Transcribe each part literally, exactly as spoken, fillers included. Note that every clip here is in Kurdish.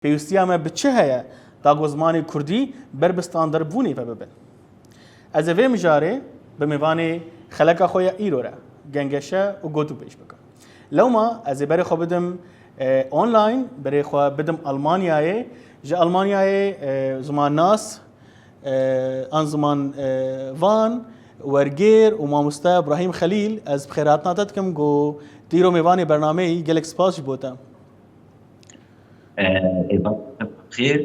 Pêwîstiya me bi çi heye ta ku zimanê kurdî ber bi standardbûnê ve bibin? Ez ê vê mijarê bi mêvanê xeleka xwe ya îro re gengeşe û gotûbêj bikim. Lewma ez ê berê xwe bidim, e, online, berê xwe bidim Almanyayê. Ji Almanyayê, e, zimannas, e, an ziman, e, van, wergêr û mamoste Brahîm Xelîl, ez bi xêrhatina te dikim ku tu îro mêvanê bernameyî, gelek spas ji bo te. Êvar xêr,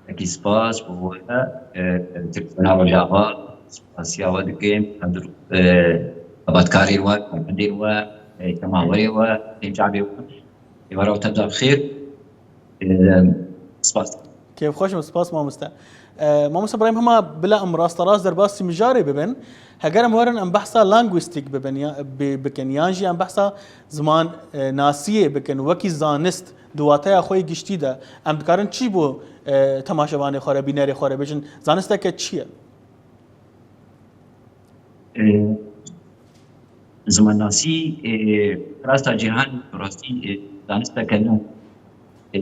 wekî spas bo we, e, Tirkmena Rojava, spasiya we dikim, hundir, e, xebatkarên we, komendên we, e, cemawerê we, tên çavê we. Êvara we tevda xêr. E, spas. Kêfxweş im, spas mamoste. E, mamoste Brahîm, hema bila em rasterast derbasî mijarê bibin, heger em werin em behsa lingwîstîk bibin, ya, bi-, bikin, yan jî em behsa ziman, e, nasiyê bikin, wekî zanist, di wateya xwe yê giştî de, em dikarin çi bo, e, temaşevanê xwe re, bînerê xwe re bêjin, zanisteke çi ye? E, zimannasî, e, rasta cîhan, rastî, e, zanisteke nû. E,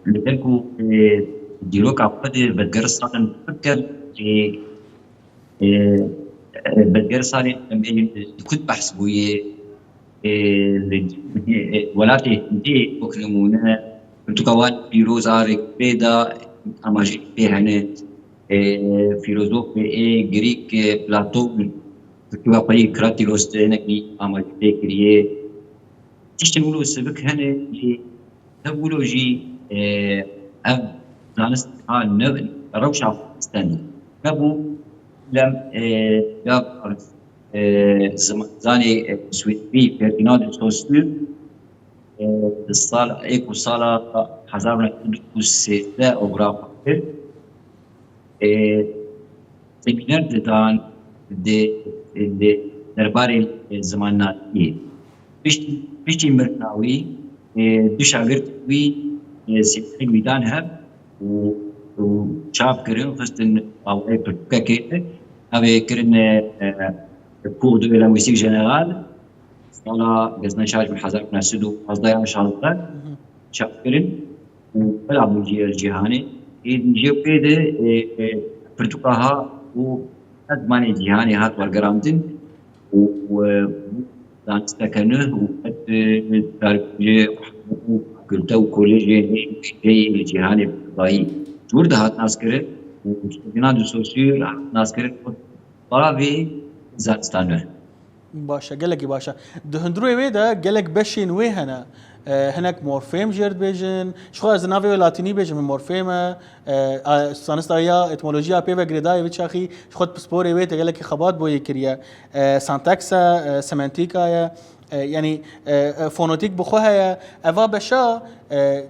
li ber ku, e, dîroka xwe de vedigerin salên, e, e, e, vedigerin salên, em ê li ku behs bûye, e, li, e, welatê Hindê wek nimûne, pirtûka wan pîroz a Rig Veda amajî pê hene, e, fîlozofê ê Grîk, e, Platon, pirtûka xwe yê Kratilos de hinekî amajî pê kiriye. Tiştên wilo sivik hene, lê Tev wilo jî, e, ev zanist ha ne, rewşa xwe stend. Hebû, lem, e, ya, e, zim-, zanê, e, Swêdî Ferdinand de Saussure, e, di sal, ê ku sala hezar û neh sed û sêzdeh oxira xwe kir. E, semîner didan di, di derbarê zimannasiyê. Piştî, piştî mirina wî, e, du şagirt wî, e, sêzdeh wî dan hev û, û çap kirin, xistin awayê pirtûkekê, navê kirin, e, e, Cours de linguistique générale, sala, ez ne şaş bin, hezar û neh sed û pazdeh yan şazdeh çap kirin. Û bela bû cî-, cîhanê. Ê, jê pê de, e, e, pirtûka ha û her zimanê cîhanê hat wergerandin û, û, e, zanisteke nuh û qet, e, dargehê û fakulte û kolejê jê li cîhanê bi dayî ji wir de hat naskirin û Ferdinand de Saussure hat naskirin bavê zanista nuh. Baş e, gelekî baş e. Di hundirê wê de gelek beşên wê hene. E, hinek morfêm jê re dibêjin. Ji xwe ez navê wê latînî bêjim, morfêm e. E, a, zanista ya etmolojiya pê ve girêdayê vê çaxî ji xwe di pisporê wê de gelekî xebat bo yê kiriye. E, sentaks e, e, semantîka ye. E, yanî, e, e, fonetîk bi xwe heye. Eva beşa, e,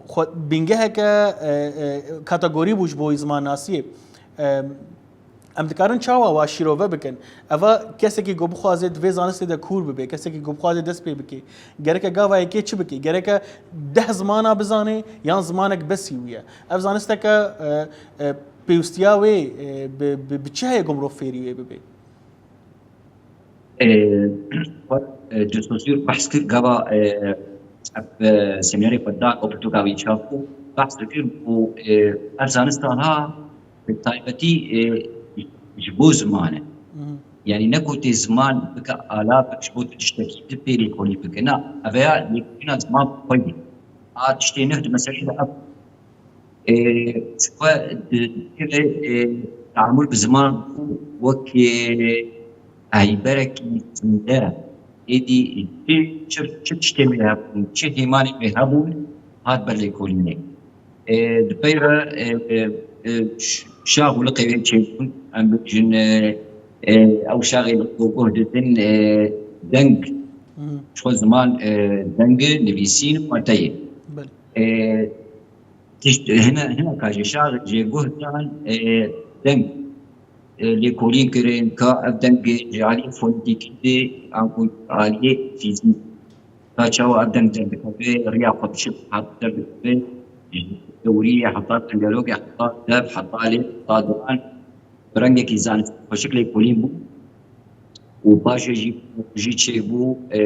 xwe bîngeheke, e, e, kategorî bû ji bo zimannasiyê. E, Em dikarin çawa wa şîrove bikin? Eva kesekî ku bixwaze di vê zanistê de kûr bibe, kesekî ku bixwaze dest pê bike, gereke gava yekê çi bike? Gereke deh zimana bizane yan zimanek besî wî ye? Ev zanisteke, e, e, pêwîstiya wê, e, bi, bi, bi çi heye ku mirov fêrî wê bibe? E, xwe, e, Cesosîr behs kir, gava, e, ev, e, semînerê xwe da, ku pirtûka wî çap bû, behs dikir ku, e, ev zanista ha, bi taybetî, e, ji bo ziman e. Mhm. Yanî ne ku tê ziman bike ala, ji bo tu tiştekî tu pê lêkolîn bike. Na, ev ya lêkolîna ziman bi xwe ye. A tiştê nuh di meselê de ev Ê, ji xwe di, divê, ê, teamul bi ziman bû wek, ê, eyberekî zinde. Êdî çi, çi, çi tiştê me hebûn, çi hêmanê me hebûn, hat ber lêkolînê. Ê, di pey re, ê, ê, ê, ş-, şax û liqê wê çêbûn, em bibêjin, ê, ê, ew şaxê li ku guh didin, ê, deng. Hı hı. Ji xwe ziman, ê, deng e, nivîsîn û wate ye. Belê. Ê, Tişt, hine, hineka ji şaxê jê guh dan, e, deng, e, lêkolîn kirin, ka ev dengê ji aliyê fonetîkî de, anku aliyê fîzîk. Ka çawa ev deng derdikeve, riya xwe bi çi hat derdikeve, ji tewriyê heta dengelogê, heta dev, heta lê, heta diwan, bi rengekî zanist xweşik lêkolîn bû. Û paşê jî, jî çêbû, e,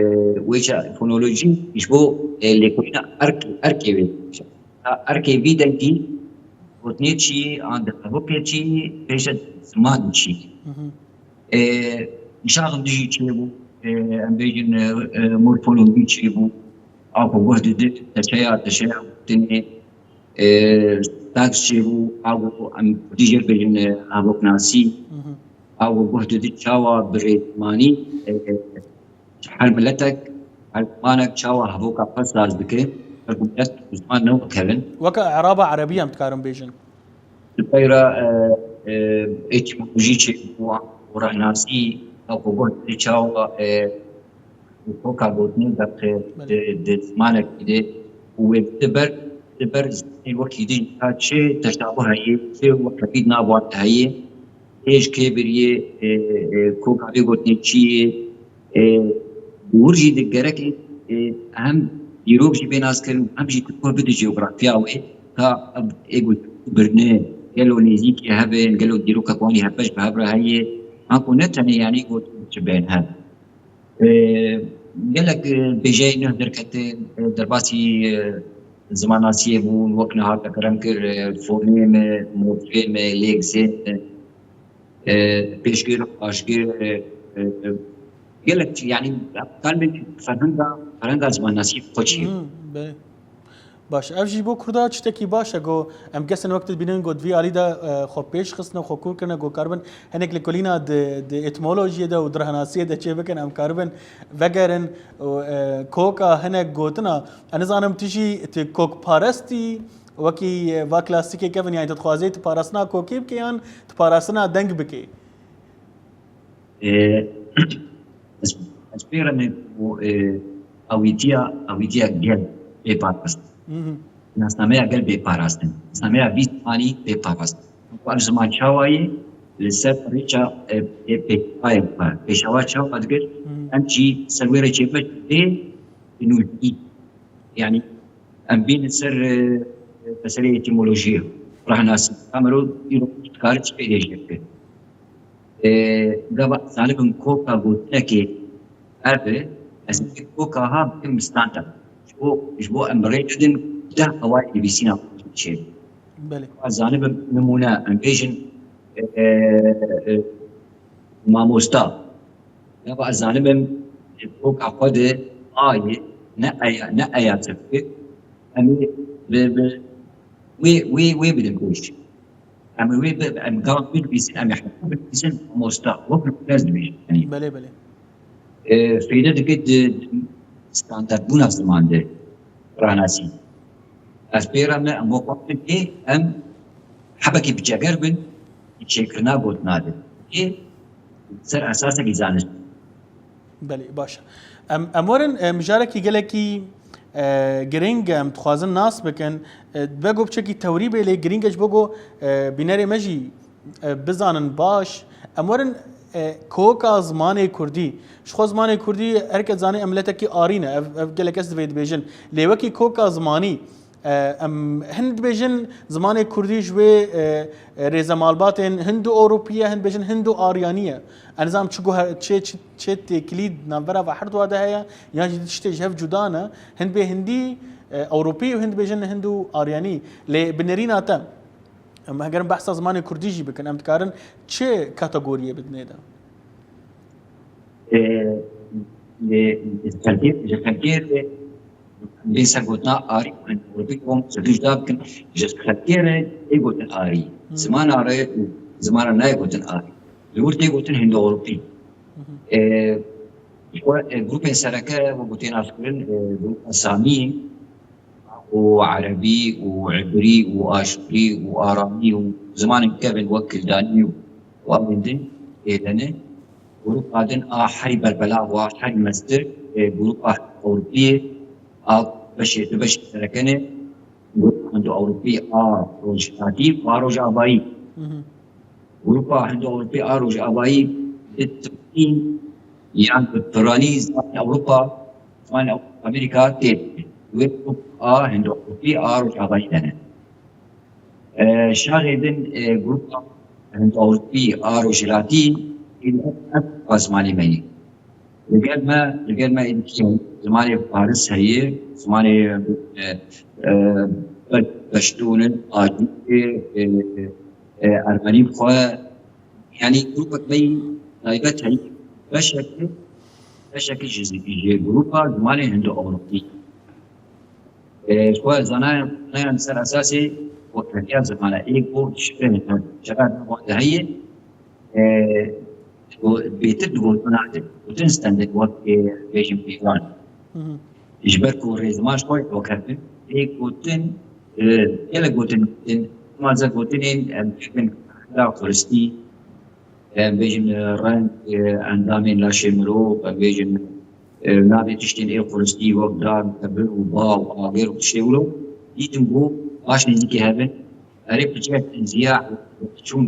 wê ça-, fonolojî ji bo, e, lêkolîna erk-, erkê wê. Erkê vî dengî, gotinê çi, an di hevokê çi, pêşe ziman çi. Ê, nişaxin dijî çêbû, ê, em bêjin, ê, ê, morfolojî çêbû, a ku guh didin, teşeya, teşeya gotinê, ê, staks çêbû, a ku em kurdî jê bêjin, ê, hevoknasî, a ku guh didin çawa bi rêzmanî, ê, ê, Her miletek, her zimanek çawa hevoka xwe saz dike, her ku milet û ziman ne wek hev in. Weke eraba erebî em dikarin bêjin. Di pey re, e, e, etîmolojî çêbû û rehnasî, ew ku got çawa, e, koka gotinê deqe Belê. di, di zimanekî de û wê di ber, di ber zimanê wekî din ya çi teşabuh heye, çi wekevî di nav wan de heye, hêj kê biriyê, e, e, koka vê gotinê çi ye, e, wir jî di gerek e, e, hem dîrok jî bê naskirin, hem jî tu guh bidî jeografiya wê, ka ê got birine, gelo nêzîkî hev in, gelo dîroka wan jî hevbeş bi hev re heye, anku ne tenê yanî got çi bên hev. E, gelek, e, bêjeyê nuh derketin, e, derbasî, e, zimannasiyê bûn, wek niha te kerem kir, e, fonêm e, morfêm e, lêksêm e, e, pêşgir, paşgir, e, e, e, gelek, yanî, em karin bêjin ferhenga, ferhenga zimannasiyê xwe çi ye. Hmm, belê. Baş, ev jî bo Kurda tiştekî baş e, ku em kesên wek tu dibînin, ku di vî alî de, e, xwe pêş xistine, xwe kûr kirine, ku karibin hinek lêkolîna di, di etmolojiyê de û di rehnesiyê de çê bikin, em karibin vegerin û, e, koka hinek gotina. Ez nizanim tu jî tu kokparestî, wekî, e, va klasîkê kevin, yanî tu dixwazî tu parastina kokê bikî yan tu parastina deng bikî? Ê, ez, ez pê re me ku, ê, awîtiya, awîtiya gel bê parastin. Mhm. Nasnameya gel bê parastin. Nasnameya vî zimanî bê parastin. Ku ev ziman çawa ye, li ser rêça, ê, ê, pêşawayê xwe. Pêşawa çawa dikir? Mhm. Em jî ser wê rêçê me bê nûjî. Yanî, em bînin ser, e, meseleyê etîmolojiyê, rahnasî. Ka mirov îro dikare çi pêdêşê bike. E, gava zanibin koka gotinekê ev e, ez ê koka ha bikim standard. Ji bo, ji bo em bi rê bidin deh awayê nivîsîna xwe çê. Belê. Ez zanibim nimûne, em bêjin, e, e, e, mamosta. Gava ez zanibim, koka xwe de a ye, ne eya, ne eya tifki. Em ê bi, bi, wê, wê, wê bidin pêş. Em ê wê bi, em gava wê dibîsin, em ê heta bidibîsin mamosta. Wek bi dest dibîsin. Yanî. Belê, belê. E, fêde dike di, di standartbûna ziman de. Ranasî. Ez pê re me, em wek wextê em hebekî bi ceger bin, çêkirina gotina de. Ê ser esasekî zanist. Belê, baş e. Em, em werin, e, mijarekî gelekî, e, girîng e, em dixwazin nas bikin. E, dibe ku piçekî tewrî bê, lê girîng e ji bo ku, e, bînerê me jî e, bizanin baş. Em werin, e, koka zimanê kurdî. Ji xwe zimanê kurdî her kes zanî em miletekî arî ne. Ev, ev gelek kes divê dibêjin. Lê wekî koka zimanî, e, em hin dibêjin zimanê kurdî ji wê, e, e, rêze malbatên Hindo-Ewropî ye, hin dibêjin Hindo-Aryanî ye. Ez nizanim çi guher-, çi, çi, çi têkilî di navbera ve her duwa de heye, yan jî tiştê ji hev cuda ne. Hin dibê Hindî, e, Ewropî û hin dibêjin Hindo-Aryanî. Lê bi nerîna te, Em hegerin behsa zimanê kurdî jî bikin, em dikarin çi kategoriyê bidinê de? Ê, ê, ji xelkê, ji xelkê, ê, bê ser gotina arî, em Ewropî kom ji duş da bikin, ji xelkê re tê gotin arî. Hı. Zimana re, zimana nayê gotin arî. Li wir tê gotin Hindo-Ewropî. Hı hı. Ê, ji xwe, ê, grûpên sereke, wek gotê naskirin, ê, grûpa Samî, û erebî û îbrî û aşûrî û aramî û zimanên kevin wek kildanî û ewên din ê de ne. Grûpa din a herî berbelav û a herî mestir, e, grûpa Ewropî ye, a beşê, du beşê sereke ne, grûpa Hindo-Ewropî a rojhilatî û a rojavayî. Mhm. Grûpa Hindo-Ewropî a rojavayî bi tirkî yan bi piranî zimanê Ewropa, zimanê Ewropa Amerîka tê. Wê grûpa Hindo-Ewropî a rojavayî de ne. E, şaxê din, e, grûpa Hindo-Ewropî a rojhilatî, ev, ev zimanê me ye. Li gel me, li gel me êdî kî heye? Zimanê Faris heye, zimanê, e, e, Peştûn in, Acî, e, e, Ermenî bi xwe, yanî grûpek me yî taybet heye. Beşek, beşek ji, ji grûpa zimanê Hindo-Ewropî. E, ji xwe zanayan, zanayan ser esasê wekhevîya zimana ê ku ji pê çeqer de heye, e, û bêtir digotin nade. Gotin standard wek, e, bêjin pîvan. Hı hı. Ji ber ku rêzman ji xwe wekhevin, ê gotin, e, gelek gotin, gotin, malze gotinên, em, da xuristî, em bêjin, e, reng, e, endamên laşê mirov, em bêjin, e, navê tiştên ê xuristî wek dar, tebir û ba û agir û tiştê wilo, dîtin ku baş nêzîkî hev in. Erê piçek ziya çûn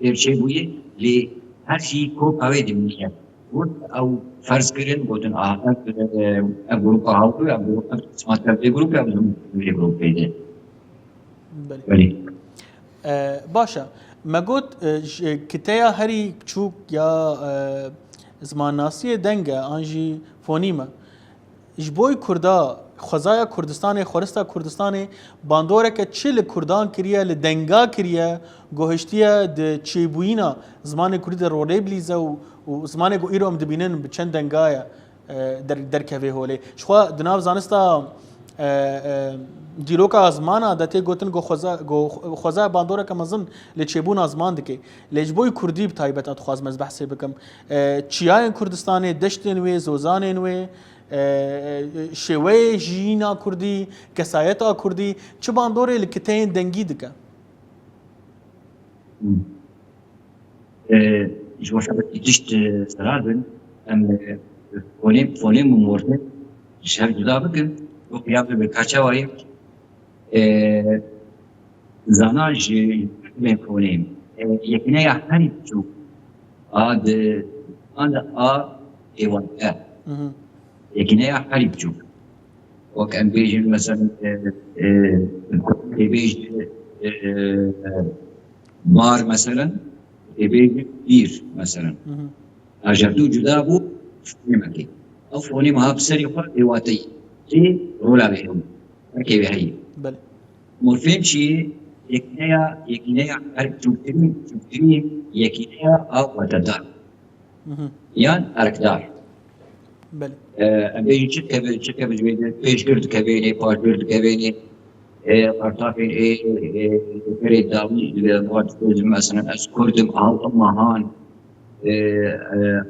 têr çêbûyî, lê her jî kopa wê dimîne. Got ew ferz kirin, gotin, aha, ev, ev, ev grupa hawtu, ev grupa, ev qisma tev vê grupê, ev li vê grupê de. Belê. Belê. E, baş e. Me got, e, ji kiteya herî biçûk ya, e, zimannasiyê deng e, an jî fonîm e. Ji bo Kurda, xwezaya Kurdistanê, xwerista Kurdistanê bandoreke çi li Kurdan kiriye, li denga kiriye, gohiştiye di çêbûyîna zimanê Kurdî de rolê bilîze û, û zimanê ku îro em dibînin bi çend denga ye, e, der-, derkeve holê. Ji xwe di nav zanista, e, e, dîroka zimana de tê gotin ku xweza-, ku xwezaya bandoreke mezin li çêbûna ziman dike. Lê ji bo Kurdî bi taybet dixwazim ez behsê bikim. E, çiyayên Kurdistanê, deştên wê, zozanên wê, e, şêweyê jiyîna Kurdî, kesayeta Kurdî, çi bandorê li kiteyên dengî dike? E, ji bo şebekî tişt, e, serar bin, em, e, fonêm, fonêm û morfêm ji hev cuda bikin, wek ya bibe ka çawa ye, e, zana ji, ji fonêm, e, yekîneya herî biçûk a di, an di a êwate. Hı hı. Yekîneya herî biçûk. Wek em bêjin, mesela, e, e, tê bêjin, e, e, bar, mesela, tê bêjin bîr, mesela. Hı hı. Ajerdû cuda bû, fonêmekê. Ew fonêma ha bi serê xwe êwateyî. Tê rola wê ew. Erkê wê heye. Belê. Morfêm jî yekîneya, yekîneya her çûktirî, çûktirî yekîneya a watedar. Hı hı. Yan erkdar. Belê. E, em bêjin çi dikeve, çi dikeve ji wê de pêşgir dikevênê, paşgir dikevênê, e, qertafên ê, e, berê dawî, e, mesela ez Kurd im, ew emahan, e, e,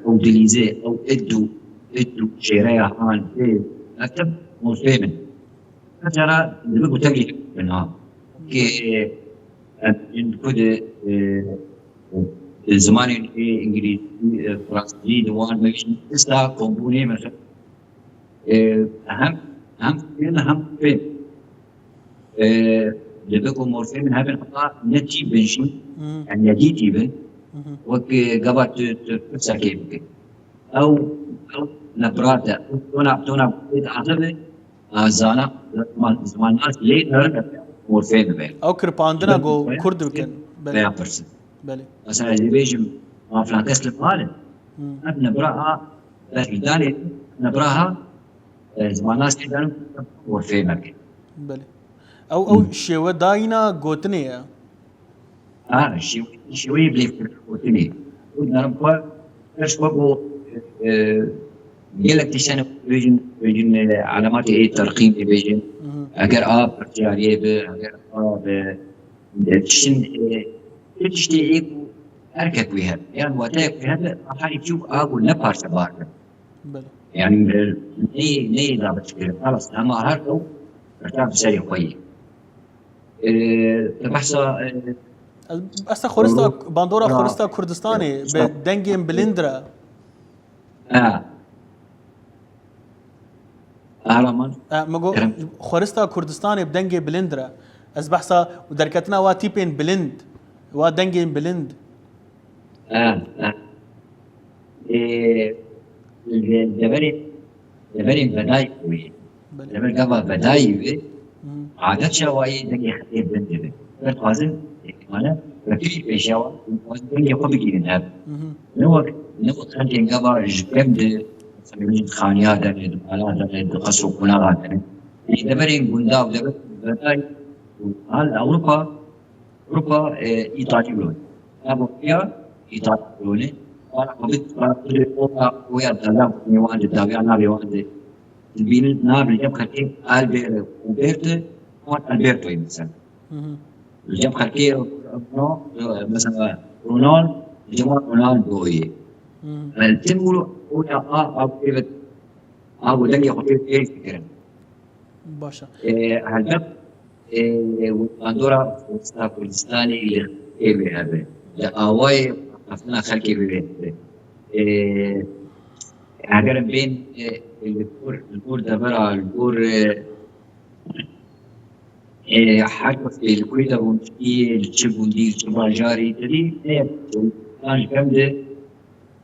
ew dilîzê, ew idû, idû şêreya han, ê, ev tim morfêm in. Her cara dibe ku tevlî bin ha. Ki, e, em, em ku di, e, e, zimanên ê îngilîzî, e, fransî, di wan me jî dista kombûnê mesela, e, hem, hem fêm, hem fêm. E, dibe ku morfêmên hebin heta ne tîp bin jî, Hmm. em nedîtî bin, Mhm. wek, e, gava tu, tu pirsekê bike. Ew, ew nebra de, ew tona, tona bê diaxive, a, zana, ziman, zimannas lê derin morfêm dibe. Ew kirpandina Ji ber ku ku Kurd bikin. Belê. Veya pirsin. Belê. Mesela ez dibêjim, ma filan kes li mal e. Hmm. Ev nebra a, berîdanê nebra ha, e, zimannas lê derin morfêmek. Belê. Ew, ew Hmm. şêwe dayîna gotinê ye. Ha, şêwe-, şêweyê bilêvkirinê. Û narim xwe, her ji xwe ku, e, gelek tiştane bêjin, bêjin, e, elematê ê terqîm ê bêjin. Mhm. Eger a pirtiyariyê bi, eger a bi, e, tiştin, e, tu tiştê ê ku erkek wî hebe, yan wateyek wî hebe, a herî çûk a ku ne parçebar be. Belê. Yani, e, neyê, neyê dabeş kirin. Xelas, hema her ew, berta bi serê xwe yê. E, te behsa, e, Ez, ez te xorista, Ro-, bandora Ra-, xorista Kurdistanê Ra-, bi dengên bilind re. Ha. Kahraman. E, me got, Kerem. Xorista Kurdistanê bi dengê bilind re. Ez behsa derketina wa tîpên bilind, wa dengên bilind. Ha, ha. Ê, li deverê, deverên vedayî wê. Belê. Dever gava vedayî wê, Hmm. adet çawa yê dengê xelkê bilind dibe. Em dixwazin, ihtimalen, wekî pêşiya wan, em dixwazin dengê xwe bigihînin hev. Mhm. Ne wek, ne wek xelkên gava ji kem di, mesela, xaniya de ne, di mala de ne, di qesr û qonaxa de ne. Ê, deverên gunda û deverên vedayî Hal Ewropa, Ewropa, e, Îtalî bûne. Nabo ya Îtalî bûne. Bana xwe bit, bana xwe bit, o ya, o ya dawiya wan de, dawiya navê wan de. Dibînin nav li cem xelkê Albert Hubert, wan Alberto ye mesela. Li cem xelkê Ronaldo, mesela Ronald, li cem wan Ronaldo ye. Yani tim û o ya a, a, evet, a, bu dengê xwe pê, pê dikirin. Baş e. E, helbet, e, bandora Kurdistanê li xelkê wê hebe. Li awayê rexaftina xelkê wê hebe. E, eger em bên, e, li gor, li gor devera, li gor, e, e, her kesê li kurê de rûniştî, li çi gundî, li çi bajarî, tevî, e, tan ji kem de,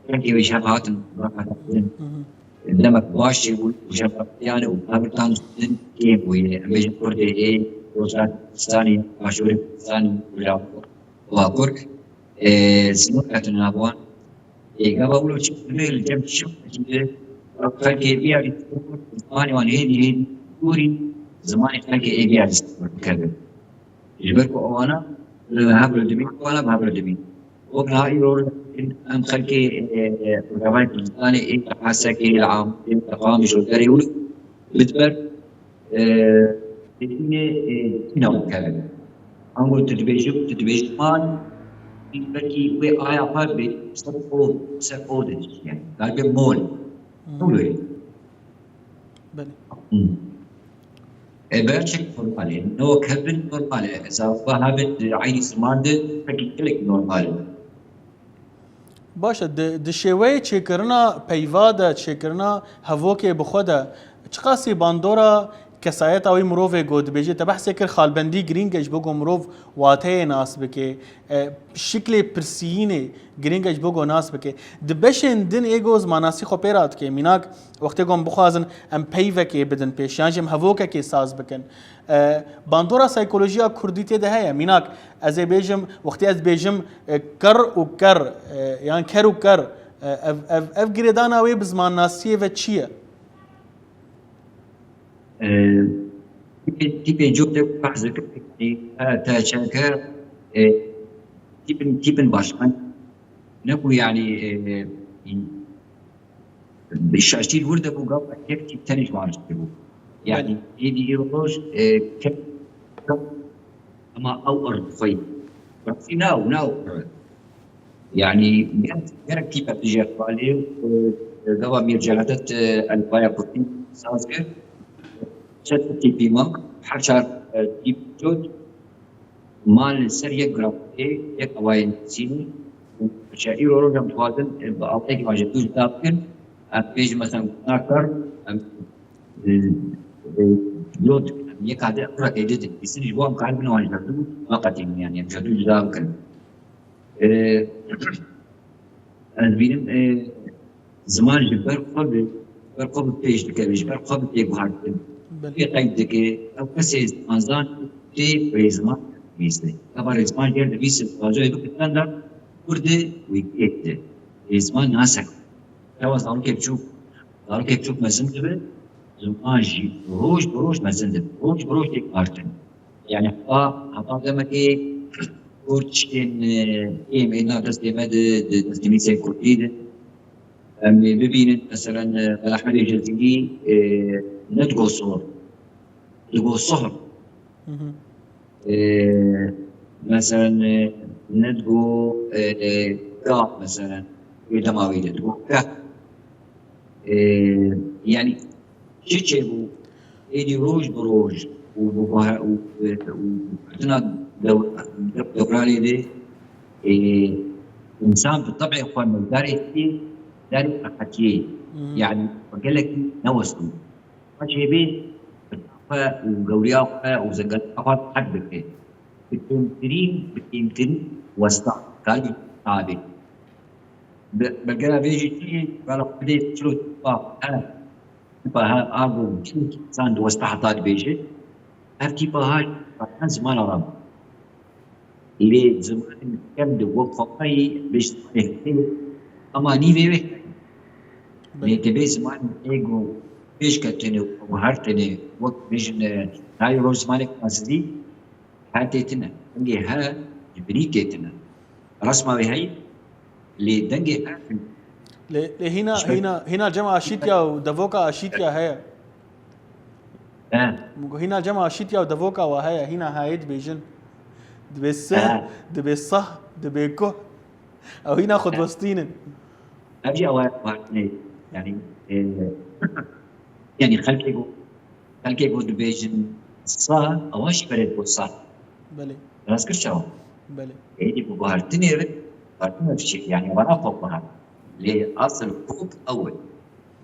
Rengê wê ji hev hatin, rahat hatin. Demek baş çêbû, û ji hev hatiyane û hevirtan din kêm bûye. Em bêjin Kurdê ê, Rojhilatê Kurdistanê, Başûrê Kurdistanê û Bakur, e, sînor ketine nav wan. E, gava wilo çi, li cem çi, xelkê biyarî, zimanê wan hêdî hêdî, kurî, zimanê xelkê ê biyarî, dikeve. Ji ber ku ewana, e, hev li dimîn, ewana bi hev li dimîn. Wek niha îro em xelkê, e, e, Rojavayê Kurdistanê ê li Hesekê, li Amedê, li Qamişlo derê û li Bidber, e, dibîne, e, tîna û kevin. Ango tu dibêjî, tu dibêjî man, belkî wê aya xwe bi ser o, ser o de dişîne. Galibe mol. Hı. Mol wê. Belê. Hı. E, berçek normal e. No kevin normal e. Eza xwe hebit di eynî ziman de pekî gelek normal e. Baş e, di, di şêweyê çêkirina peyva de, çêkirina hevokê bi xwe de, çiqasî bandora kesayeta wî mirovê ku dibêje, te behsê kir, xalbendî girîng e ji bo ku mirov wateyê nas bike, e, şiklê pirsiyînê girîng e ji bo ku nas bike. Di beşên din ê ku zimanasî xwe pê re dike, mînak, wextê ku em bixwazin em peyvekê bidin pêş, yan jî em hevokekê saz bikin. E, bandora saykolojiya kurdî tê de heye. Mînak, ez ê bêjim, wextê ez bêjim, e, ker û ker, e, yan ker û ker, e, ev, ev, ev girêdana wê bi zimannasiyê ve çi ye? E, tîpê, tîpê cotê behs dikir, e, te çeke, e, tîpin, tîpin başkan. Ne ku yani, e, e, Bi şaştî li wir de bû, gava yek tîp tenê ji wan re çêbû. Belê. Yanî êdî îro roj, e, ke-, ke-, ema ew ir xweyî. Rastî na û na ir. Yanî gerek, gerek tîpek dijî xwe lê, e, gava Mîr Celadet, e, elîfbaya kurdî saz kir. Çet tîpî man, her çar, e, tîp cot, Ma li ser yek grafîkê, yek awayên nivîsînê û piçe îro roj em dixwazin, e, bi awayekî wan ji dû cuda bikin. Em bêjin, mesela, nakar, em, e, e, lo dikin, em yeka di, em reke didin. Dîsin ji bo em karibin wan ji dû veqetînin, yani, em ji dû cuda bikin. E, ez dibînim, e, Ziman ji ber xwe bi, ber xwe bi pêş dikeve, ji ber xwe bi tê guhertin. Belê. Pê qeyd dike, ew kesê zimanzan tê rêziman nivîse. Gava rêziman jêr nivîse, bazoyê bike çenda, kurde wî pêk de. Rêziman nasek. Çawa zarokê biçûk, zarokê biçûk mezin dibe, ziman jî roj bi roj mezin dibe. Roj bi roj tê guhertin. Yani heta, heta demekê ku tiştên, e, êm êna destê me de, di destnivîsên kurdî de. Em ê bibînin, meselen, e, Mela Hemedê Cezîrî, e, ne digo sor, digo sohr. Hı hı. E, meselen, e, ne digo, e, e, ga, meselen, wê dema wê de digo geh. E, yani, Çi çêbû? Êdî roj bi roj û bi guhe-, û, û, û guhertina dew-, dew-, dewranê de, ê, însan bi tebê xwe meydarê tê, darê qehetiyê. Hı hı. Yani, xwe gelekî newestû. Xwe çêbê, xwe û gewriya xwe û zengeltiya xwe hed bike. Bi kêmtirîn, bi kêmtirîn westa, kalî tabê. Bi, belgera vê jî çi ye? Bala xwe dê çilo tipa, he. Tipa ha, a go çi insan di westa heta dibêje, ev tîpa ha zaten ziman Arab. Lê zimanê kem di wek xwe xweyî bêj zimanê hikê, ama nîvê wê. Belê. Lê tevê zimanê ê go pêş ketine û guhertine wek bêjin, e, nayê roj zimanê fransizî, He tê tine. Dengê he ji binî tê tine. Resma wê heyî, lê dengê he tine. Lê, lê hîna, Ji ber- hîna, hîna cem aşîtiya û devoka aşîtiya heye. He. Min got, hîna cem aşîtiya û devoka wa heye. Hîna heyê dibêjin. Dibê sih, He. dibê sah, dibê kuh. Ew hîna xwe He. diwestînin. Ev jî ew e, yani, e, yani xelkê ku, xelkê ku dibêjin sah, ewan jî berê digot sah. Belê. Rast kir çawa? Belê. Êdî bi guhertinê re, guhertinê diçe, yani vana xwe guhert. Lê asıl hukuk ew e.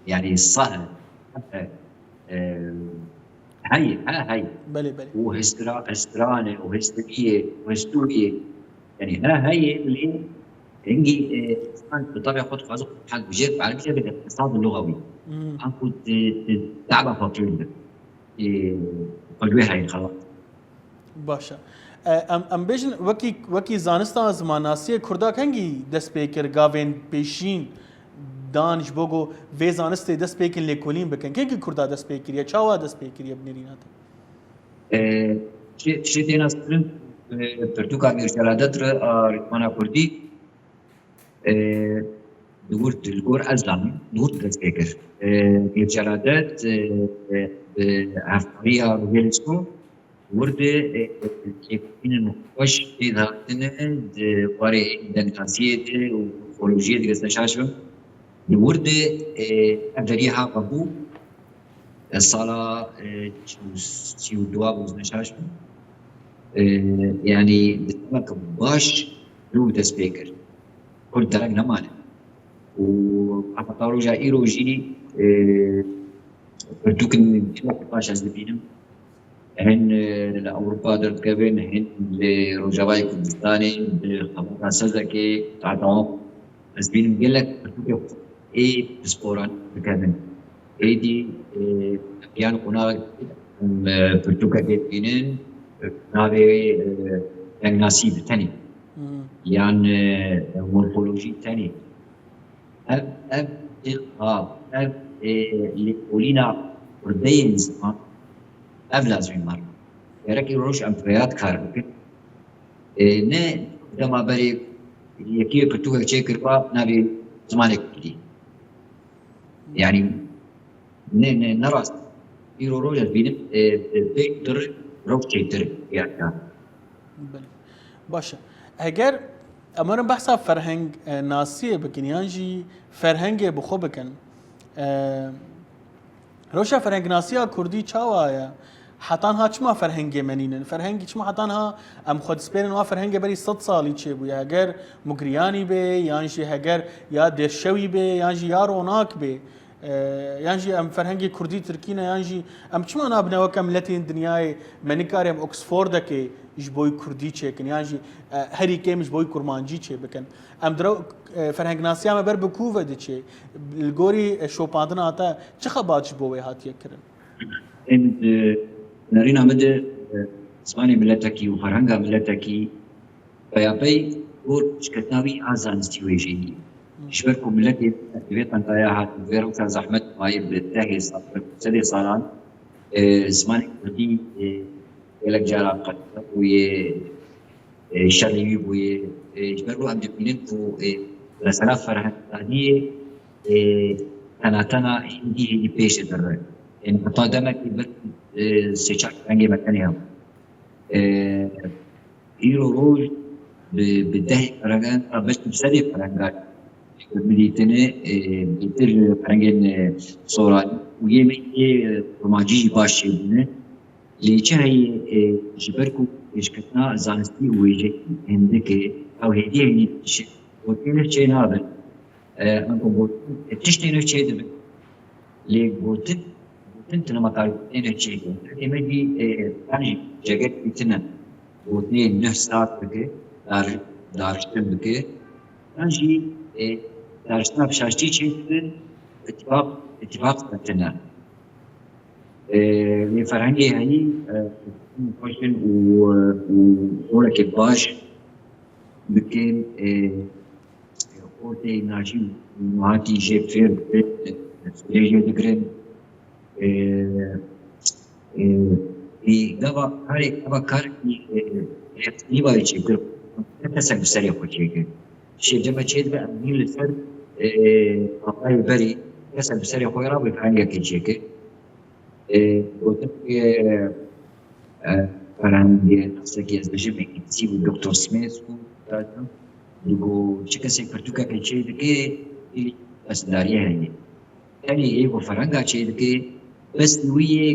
Yani sah, e, e, hey, he, hey. Belê, belê. Û histira-, histirane, û histiriyê, û histuriyê. Yani he, hey, lê hingî, e, insan bi tabîa xwe dixwaze hek bijêr, bi erebî jî bide, hesab lugawi. Hmm. Anku di, di daba xwe kir bi. E, xwe li wê heyî xelat. Baş e. E, em, em bêjin wekî, wekî zanista zimannasiyê Kurda kengî dest pê kir, gavên pêşîn dan ji bo ku vê zanistê dest pê kin lêkolîn bikin. Kengî Kurda dest pê kiriye? Çawa dest pê kiriye bi nêrîna te? E, tiştê, tiştê tê naskirin, e, pirtûka Mîr Celadet re a rîtmana Kurdî, e, di wir di li gor ez zanîm, di wir dest pê kir. E, Mîr Celadet, e, e, bi hevkariya Rûyê Lêsko, wir de, e, e, têkoşînên xweş pê dihatine di warê dengnasiyê de û morfolojiyê de, ez ne şaş bim. Li wir de, e, ev deriyê ha vebû, e, sala, e, çî û, çî û dua bû, ez ne şaş bim. E, yani, di demeke baş rû dest pê kir. Kurd dereng nemane. Û heta roja îro jî, e, pirtûkên gelek baş ez dibînim. Hin, e, li Ewropa derdikevin, hin li Rojavayê Kurdistanê, di xebata Sezekê, heta ez bînim gelek pirtûkê xwe ê pisporan dikevin. Êdî, e, yan qonaxek, em, e, pirtûkekê dibînin, navê, e, dengnasî bi tenê. Hmm. Yan, e, morfolojî tenê. Ev, ev, ev, ev, e, lêkolîna kurdeyên ziman, ev lazimî me re. Gerek îro roj em bi vêya kar bikin. E, ne dema berê yekî pirtûkek çêkiriba navê zimanê kurdî. Yani, ne, ne, ne rast. Îro roj ez bînim, e, e, pêktir, roj çêtir, gerçekten. Belê. Baş e. Heger em werin behsa ferheng, e, nasiyê bikin, yan jî ferhengê bi xwe bikin, e, rewşa ferhengnasiya kurdî çawa ye? Hetan ha çima ferhengê me nînin? Ferhengî çima hetan ha em xwe dispêrin wa ferhengê berî sed salî çêbûye? Heger Mugriyanî bê, yan jî heger ya Dêrşewî bê, yan jî ya Ronak bê, e, yan jî em ferhengê kurdî tirkî ne, yan jî em çima nabine weke miletên dinyayê me nikarê em Oxfordekê ji boy kurdî çêkin, yan jî, e, herî kêm ji boy kurmancî çêbikin? Em direw, e, ferhengnasiya me ber bi ku ve diçe? Li gorî, e, şopandina te çi xebat ji bo wê hatiye kirin? Em, e, nerîna min de, e, zimanê miletekî û ferhenga miletekî peyapey gor pêşketina wî a zanistî wêjeyî. Ji ber ku miletê vê qendaya hat, vê rewşa zehmet mayê bi dehê sal, bi sedê salan, e, zimanê kurdî, e, gelek cara qet bûye, e, şerê wî bûye. E, ji ber ku em dibînin ku, e, mesela ferhengdariyê, e, tena tena hêdî hêdî pêş dibe. Yani heta demekî bir, e, sê çar ferhengê me tenê hebû. E, îro roj bi, bi dehê ferhengan, ta beş bi sedê ferhengan bidîtine, e, bêtir ferhengên, e, soranî û yê me yê kurmancî jî baş çêbûne. Lê çi heye, e, ji ber ku pêşketina zanistî û wêjeyî hindik e, ew hêdî hêdî dişê, gotinê çê nabe. E, anku gotin, e, tiştê nû çêdibe. Lê gotin, gotin tine maqal têne çêkirin. Ê me jî, e, yan jî ceget dîtine. Gotinê neh saet bike, dar-, dariştin bike. Yan jî, e, dariştina bi şaştî çêkirin, îtîfaq, îtîfaq setine. E, lê ferhengê heyî, e, xweş in û, û holekê baş bikin, e, Ortê najî hatî jê fêr, fêrê jê digirin. E, e, Ê, gava karê, gava kar, ê, ê, nîvayê çêkir. Ne kesek bi serê xwe çêkir. Şêce me çêdibe, em hîn li ser, ê, apayê berî, kesek bi serê xwe ra bi ferhengekê çêkir. Ê, gotin, ê, ê, ferhengê, naseki ez bêjim, Îngilîzî bû, Doktor Smith bû, digo, çi kesek pirtûkekê çêdike, ê, pesindariyê heye. Tenê yê ku ferhenga çêdike, bes li wî yê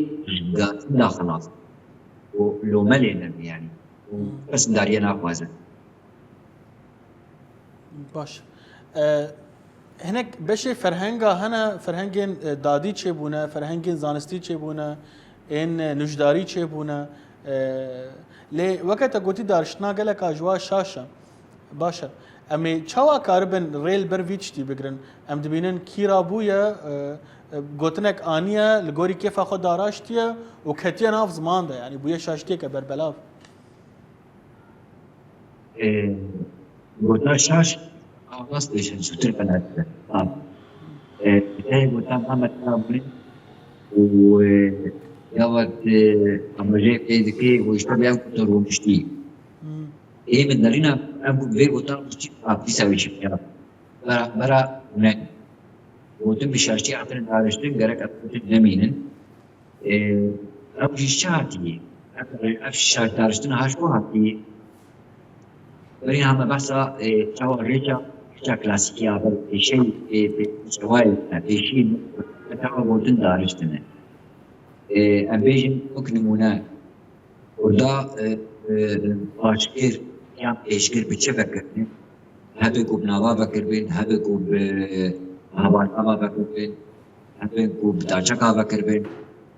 gatin da xilas. Û lome lê nebî, yanî. Û Hmm. Pesindariyê naxwaze. Baş. E, hinek beşê ferhenga hene, ferhengên, e, dadî çêbûne, ferhengên zanistî çêbûne, ên, e, nûjdarî çêbûne. E, lê weke te gotî, dariştina geleka ji wa şaş e. Baş e. Em ê çawa karibin rê li ber vî tiştî bigirin? Em dibînin kî rabûye, e, e, gotinek aniye, li gorî kêfa xwe daraştiye û ketiye nav ziman de, yanî bûye şaştiyeke berbelav. Ê, gotina şaş, a rast bêjin, zûtir qenet be. Ha. Ê, te gotina Mehmet Rabûnê û, ê, ya wet, ê, amajê pê dikê û işte bi ev gotin rûniştî. Hmm. Ê, min derîna ev vê gotina rûniştî, a, dîsa wê şikiya. Bera, bera ne. Gotin bi şaştî hatine dariştin, gerek ev gotin nemînin. Ê, ew jî çi hatî? Ev, ev şaşdariştina ha ji bo hatî? Berî heme behsa, ê, çawa rêça, rêça klasîkî ya ber pêşey, ê, pê-, çawayê, e, pêşî, e, çawa gotin dariştine. Ê, em bêjin wek nimûne, Kurda, e, e, paşgir yan pêşgir bi çi vekirine? Hebe ku bi nava vekiribin, hebe ku bi hevalnava vekiribin, hebe ku bi daçeka vekiribin.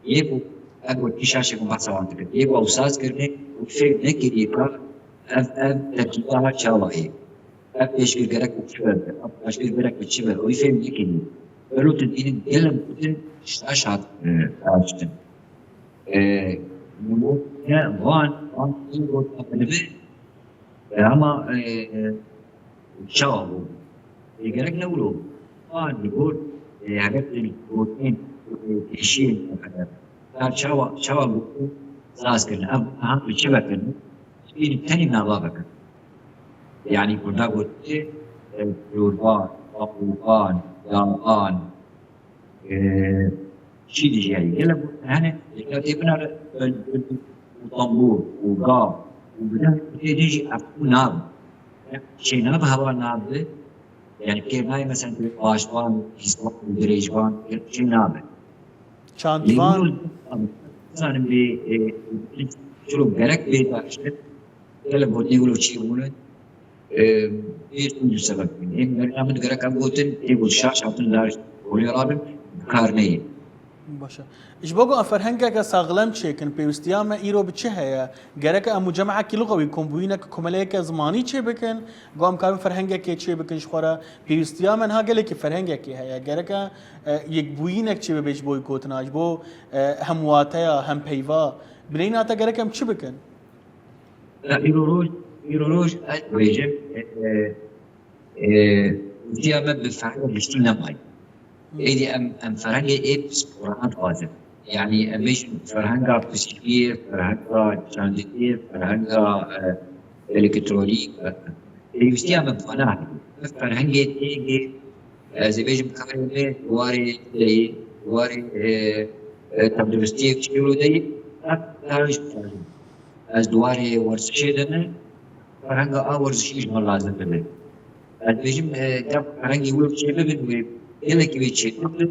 Yê ku ev wekî şaşê ku behsa wan dikir. Yê ku ew saz kirine û fêm nekiriye ka ev, ev terkîba çawa ye. Ev pêşgir gerek bi çi be, ev paşgir gerek bi çi be, wî fêm nekiriye. Welo tu dibînin gelek gotin şaş hat, e, daştin. E, ne van, van gotin bilibi, e, ama, e, e, çawa bû? Ê, gerek ne wilo. Wan li gor, ê, heger tu gotin, ê, pêşiyên, e, her çawa, çawa gotin, saz kirin. Ev, aha, bi çi vekirin? Spî tenî nava vekirin. Yanî Kurda gotiye, e, florban, papûrban, gavan, e, çî dijî heye. Gelek hene, gelek tê binare, e, e, û tambûr, û gav, û bi deh tê dijî ev û nav. Çê nabe hewa nabe, yani kêr nayê mesela bir ağaçban, pîsban, dirêjban, çê nabe. Çandvan. Zanim bir, e, çilo gerek bir başlık. Gelek gotinê wilo çî bûne, e, pêş û du sebeb bûne. Ê, merîna min gerek ev gotin, ê got şaş hatin dar holê rabin, bi kar neyê. Baş e. Ji bo ku em ferhengeke saxlem çêkin, pêwistiya me îro bi çi heye? Gerek em mucemekî luxewî, kombûyînek, komeleyeke zimanî çêbikin, ku em karin ferhengekê çêbikin ji xwe re. Pêwistiya me niha gelekî ferhengekê heye. Gerek e, e, yekbûyînek çêbibe ji bo gotina, ji bo, e, hemwateya, hempeyva. Bineyna te gerek em çi bikin? Ya, îro roj, îro roj ez dibêjim, e, e, e, wîtiya me bi ferhenga giştî nemayî. Êdî em, em ferhengê ê pisporana dixwazin. Yanî em bêjin ferhenga psîkiyê, ferhenga çanditiyê, ferhenga, e, elektronîk, e, pêwîstiya me bi wana heye. Ev ferhengê têgê, ez ê bêjim karê me di warê deyê, di warê, e, e, tenduristiyê çêlo deyê, ev karê ji Ez di warê werzişê de me, ferhenga a werzişî ji me lazim dibe. Ez dibêjim, e, gef ferhengê wê çêbibin wê, gelekî wê çêbibin,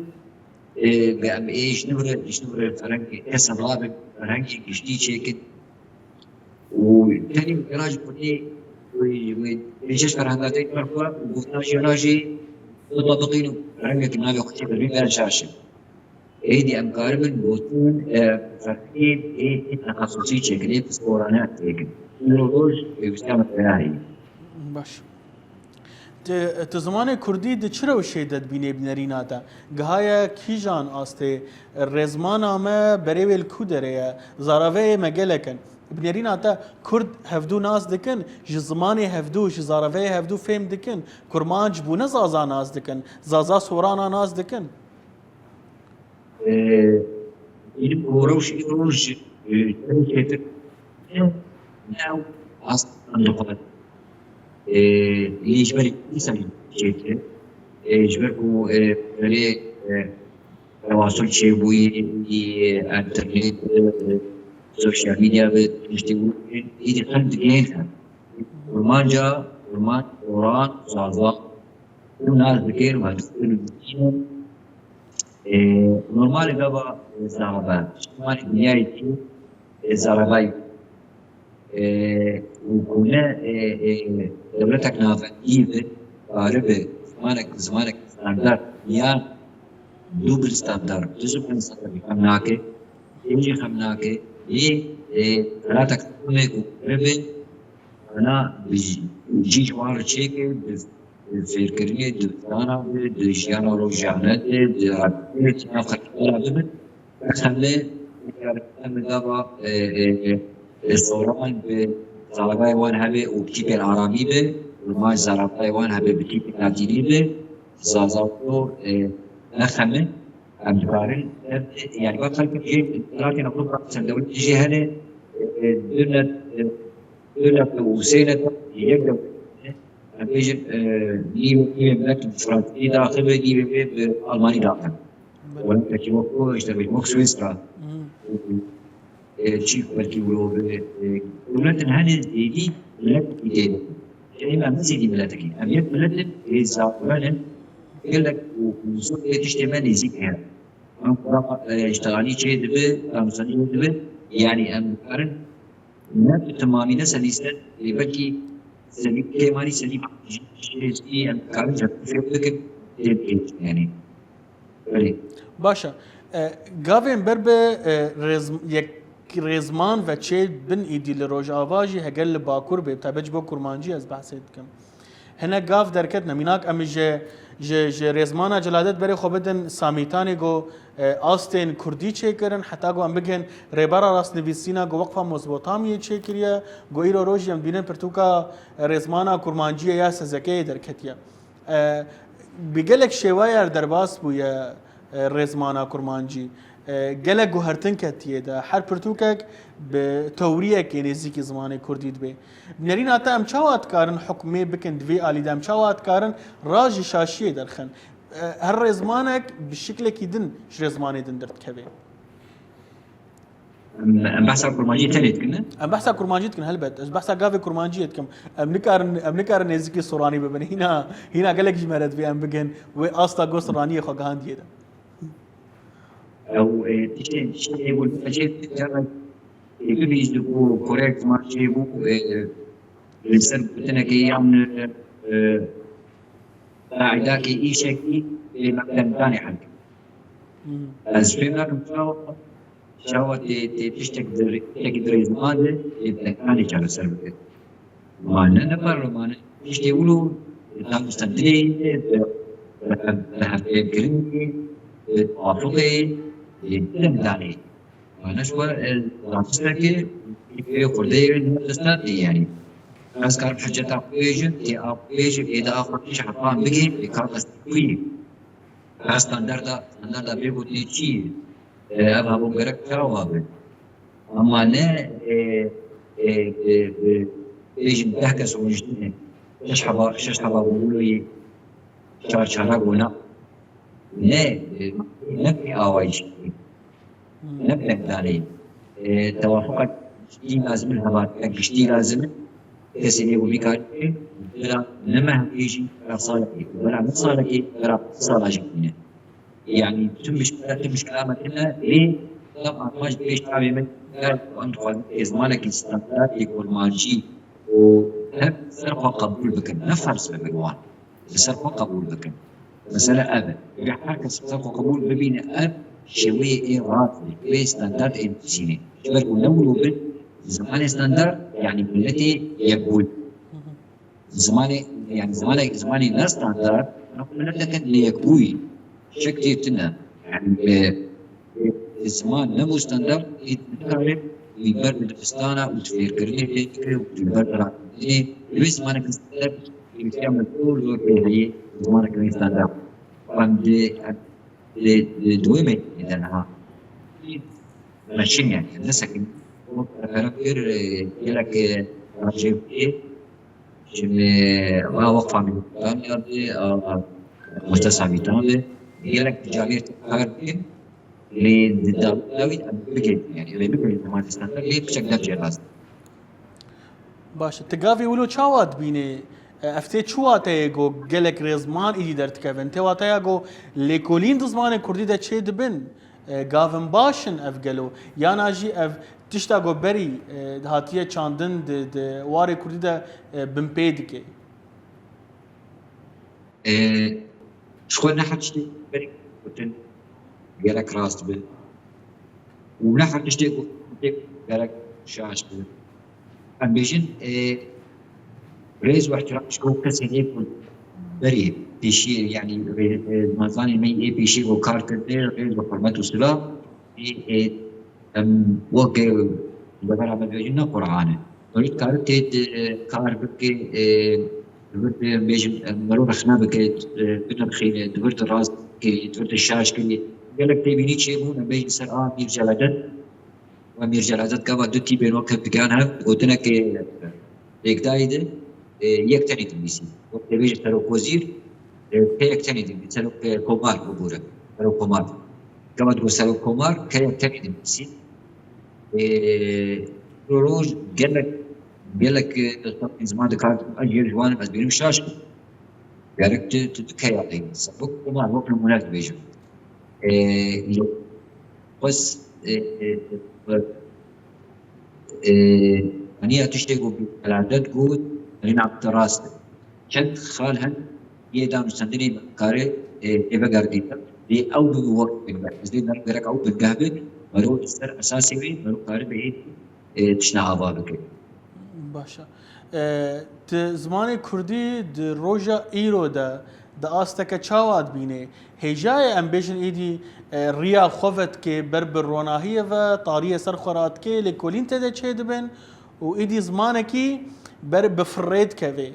e, ge em ê ji nû re, ji nû re ferhengê kesem rabin, ferhengê giştî çêkin. Û tenê wira ji Kurdî wê, wê pênc şeş ferhenga têk ber xwe û gofta jê re jî bitabiqîn û ferhengekî navê xwe çêkir, bî ber şaşin. Êdî em karibin gotin, e, ferqiyên ê, ê texesusî çêkin, ê pisporane çêkin. Îro roj pêwîstiya me pêya heye. Baş. Tu, tu zimanê kurdî di çi rewşê de dibînê bi nerîna te? Gihaye kîjan astê? Rêzmana me berê wê li ku derê ye? Zaraveyê me gelek in. Bi nerîna te kurd hevdû nas dikin, ji zimanê hevdû, ji zaraveyê hevdû fêm dikin. Kurmanc bûne zaza nas dikin, zaza sorana nas dikin. Ee, benim uğramış roj e, çêtir. E, ne ew aslında kolay. E, lê ji ber kî ser çêtir. E, ji ber ku, e, belê, e, tewasul çêbûyî, e, internet, e, sosyal medya ve işte bu, e, îdî xelk digihên xelk. Kurmanca, kurmanc, oran, zaza, û nas dikir, û hevdikir, û dikir. E, normalê gava, e, zaraba. Şimanê dinyayê çi, e, zarabayî. E, û ku ne, e, e, dewletek navendî bi, karibi, zimanek, zimanek standart ya dubl standart, du ziman standart xem nake, ê jî xem nake, ê, e, zanatek xwe ku karibi, ana bi jî, jî ji wan re çêke, bi, bi fêrkirinê, di dana de, di jiyana rojane de, di radikê, di nav xelkê de bibin. Xemê, xemê gava, e, e, e, e, soran bi zarabayê wan hebe û bi tîpên aramî be, û ma zarabayê wan hebe bi tîpên latînî be, zazato, e, ne xemê, em dikarin, e, e, yani, bak, xelk jê, latîna xwe bırak, sen dewlet jê hene, e, e, dönet, e, dönet û sê net, yek dewlet, em bêjin, e, nîvê, nîvê millet bi fransî daxil be, nîvê wê bi almanî daxil. Belê. Welatekî wek, işte, wek Swîsra. Hmm. E, çî belkî wilo be, e, dewletin hene zêdî miletekî tê de. Ê, em ne zêdî miletekî. Em yek miletin, ê zaroran in, gelek û, û zor ê tiştê me nêzîk hene. Em xwe, e, îştixalî çê dibe, danûstendinê dibe, yanî em dikarin ne bi temamî ne sedî sed, lê belkî sedî kêmanî sedî şêstî em dikarin ji fêr bikin, tê bikin, yanî. Belê. Baş e. E, gavên ber bi, e, rêz-, yek rêzman ve çê bin îdî li Rojava jî heger li Bakur bê, taybet ji bo kurmancî ez behsê dikim. Hinek gav derketine. Mînak em ji, ji, ji rêzmana Celadet berê xwe bidin Samîtanê ku, e, astên kurdî çêkirin, heta ku em bigihên rêbera rastnivîsîna ku Weqfa Mezopotamiyê çêkiriye, ku îro rojî em dibînin pirtûka, e, rêzmana kurmanciyê ya S Z K'yê derketiye. E, bi gelek şêwayar derbas bûye, e, rêzmana kurmancî. E, gelek guhertin ketiye de. Her pirtûkek bi tewriyekê nêzîkî zimanê kurdî dibe. Nerîna te em çawa dikarin hukmê bikin di vê alî de? Em çawa dikarin rast ji şaşiyê derxin? E, her rêzmanek bi şiklekî din ji rêzmanê din derdikeve. Em, em behsa kurmancî tenê dikin, ne? Em behsa kurmancî dikin, helbet. Ez behsa gavê kurmanciyê dikim. Em nikarin, em nikarin nêzîkî soranî bibin. Hîna, hîna gelek ji me re divê em bigin. Wê asta ku soraniyê xwe gihandiye de. Ew, e, tiştên, tiştên ê wilo çê, carna ê bibîst ku korek ziman çêbû, e, li ser gotinekê yan, e, qaîdakê îşekî, e, mekdemdanê hel. Hmm. Ez fêm nakim çawa, çawa tê, tê tiştek dir-, tiştekî dirêj mande, tê bi dekanê çareser bike. Ma ne, ne parlo, ma ne tiştê wilo, danûstendinê, bi, bi, bi hevfêmkirinê, bi tewafukê, bi demdanê. Ma ne ji we, e, danûsteke, pê xurdeyê wê ne destnatê, yanî. Ez karim hiceta xwe bêjim, tê a xwe bêjim, ê da xwe tîj hetan bigihîn, ê kar destî xwe yê. Ha, standarda, standarda bê gotinê çi ye? E, ev hebûn gerek çawa be? Ama ne, e, e, e, e, bêjin deh kes rûniştine, şeş heba, şeş heba bûloyê çar çara gona. Ne, e, ne pê awayî çi ye? Hmm. Ne pekdarê. E, tewafuqa giştî lazim in, hevatika giştî lazim in. Kesê lê wî karî bira ne mehekê jî, bira salekê, bira ne salekê, bira sala jî bîne. Yani tu muşkila, tu muşkila me tine lê tam armanc pêş çavê min, ger em dixwazin êzmanekî standartê kurmancî û hep ser xwe qebûl bikin, ne ferz bibe wan. Li ser xwe qebûl bikin. Mesele ev e. Eger her kes li ser xwe qebûl bibîne, ev şêweyê ê rast e, wê standart ê nivîsînê. Ji ber ku ne wilo bin, zimanê standart, yanî miletê yekbûyî. Zimanê, yanî zimanê, zimanê ne standart, ne mileteke neyekbûyî. Şek tê tune. Yanî, e, e, ziman nebû standart, ê nikare wî ber di dibistana û di fêrkirinê tê bikire û wî ber di rakirînê. Wê zimaneke standart, Tirkiye me zor zor pê heye, zimaneke wê standart. Em di, em di, di, di wê meydê de niha. Meşin yani, ne sekin. Wek berxereb kir, e, gelek, e, rojê bikê, ji me, e, wa Weqfa Mîtaniya be, a, Muhtesa Mîtan be, gelek civakê kar bikin, lê di dawî dawî em bigihînin, yani, lê bigihînin zimanê standard, lê piçek dev jê rast. Baş e, tu gavê wilo çawa dibînî? E, ev tê çi wateyê ku gelek rêziman îdî derdikevin? Tê wateya ku lêkolîn di zimanê kurdî de çê dibin? E, gavin baş in ev gelo? Yana jî ev tişta ku berî, e, hatiye çandin di, di warê kurdî de, e, binpê dike? E, ji xwe ne her tiştê berî gotin gerek rast be û ne her tiştê gotin gerek şaş be. Em bêjin, e, rêz û ihtiram ji bo kesên ê ku berê pêşiyê, yanî rê-, e, zimanzanên me yê pêşiyê ku kar kirine, rêz û hurmet û silav, ê, ê, em wek, e, li devera me dibêjin ne Qur'an e. Meriv dikare tê de, e, kar bike, e, di vir de bêjim, e, meriv rexne bike, e, binirxîne, di vir de rast bike, di vir de şaş bike. Gelek tê bînî çêbûn, em bêjin ser a Mîr Celadet. Ve Mîr Celadet gava du tîpên wek hev digihan hev, gotinekê pêkdayî de, e, yek tenê dinivîsî. Wek tê bêje serokkozîr, e, keyek tenê dinivîsî. Serok, e, komar, bibûre. Serok komar. Gava digot serok komar, keyek tenê dinivîsî. E, roj gelek, gelek, e, dostakên ziman dikar, ez yek ji wan im, ez bînim şaş bûm. Gerek tu, tu, tu keya dî. Serok komar, wek nimûne dibêjim. E, xwest, e, e, e, e, aniya tiştê ku Celadet got, aniya te rast e. Çend xal hen yê danûstendinê kare, e, ê vegerîne. Lê ew bi wek bingeh. Ez dê meriv gerek ew bingeh be, meriv li ser esasê wê, meriv kare be ê, e, tiştine ava bike. Baş e. E, tu zimanê kurdî di roja îro de di asteke çawa dibînê? Hêjayê em bêjin êdî, e, riya xwe vedikê ber bi ronahiyê ve, tariyê ser xwe radikê, lêkolîn tê de çêdibin û êdî zimanekî ber bi firê dikevê.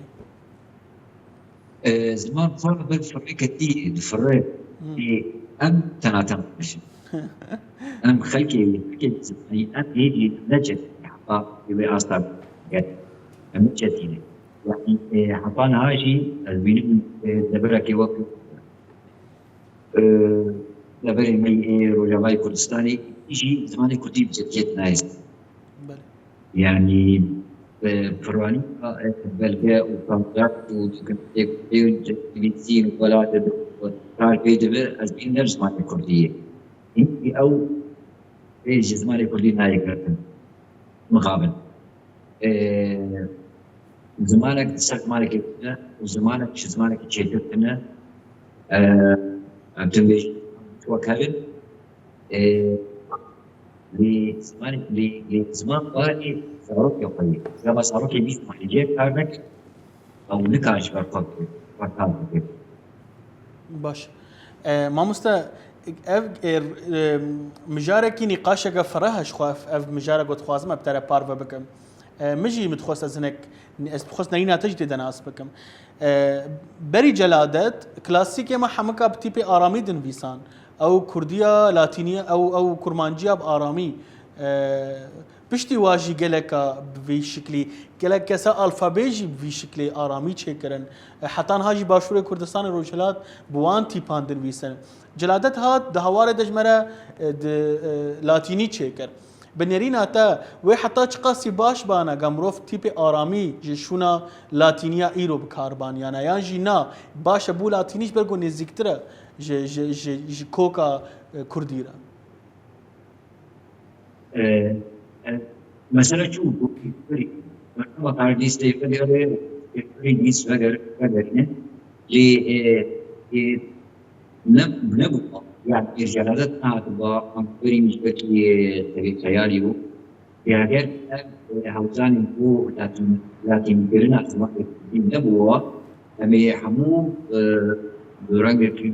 E, ziman xwe ber firê ketî, difire. Hmm. Ê, em tenaten xweş in. Em xelkê, xelkê zimanî, em êdî ne cedî, heta wê asta get. Em ne cedî ne. Yani, e, heta niha jî ez bînim, e, devereke wek, e, deverê me yê Rojavayê Kurdistanê jî zimanê kurdî bi cidiyet nayê. Belê. Yani, e, piraniya, e, belge û kontrakt û dokumentê û nivîsîn û welatê de kar pê dibe, ez bînim ne ji zimanê kurdî ye. Hîn ew ê ji zimanê kurdî nayê girtin. Mixabin. E, zimanek ser zimanekê tune û zimanek ji zimanekê çêtir tune. E, em tim bêjin wek hev in. E, lê zimanê, lê, lê ziman barê zarokê xwe ye. Gava zarokê bîst mehî jê kar neke, ew nikare ji ber xwe bike, xwe kar bike. Baş. E, mamoste, ev, e, e, mijarekî nîqaşeke fireh e ji xwe, ev, ev mijarek ku dixwazim ev te re parve bikim. E, min jî min dixwest ez hinek, ez dixwest nerîna te jî tê de nas bikim. E, berî Celadet, klasîkê me hemika bi tîpê aramî dinivîsan. Ew kurdiya latîniya, ew, ew kurmanciya bi aramî. E, piştî wa jî geleka bi vî şiklî, gelek kesa alfabê jî bi vî şiklê aramî çêkirin. E, heta niha jî Başûrê Kurdistanê Rojhilat bi wan tîpan dinivîsin. Celadet hat, di hewarê de ji me re, e, di, e, latînî çêkir. Bi nêrîna te, wê heta çiqasî baş bana, ga mirov tîpê aramî ji şûna latîniya îro bi kar baniyana, yan jî na, baş e bû latînî ji ber ku nêzîktir e ji, ji, ji, ji koka, e, kurdî re? E, e, mesela çû, mesela kar dîs tê vegere, dîs vegere, vegerine. Lê, e, e, ne, nebû. Yani, Mîr Celadet nehatiba, em berî wekî, e, tevî xeyalî bû. Lê eger ev, e, hewzanên ku latîn-, latînkirina zimanê kurdî nebûwa, em ê hemû, e, bi rengekî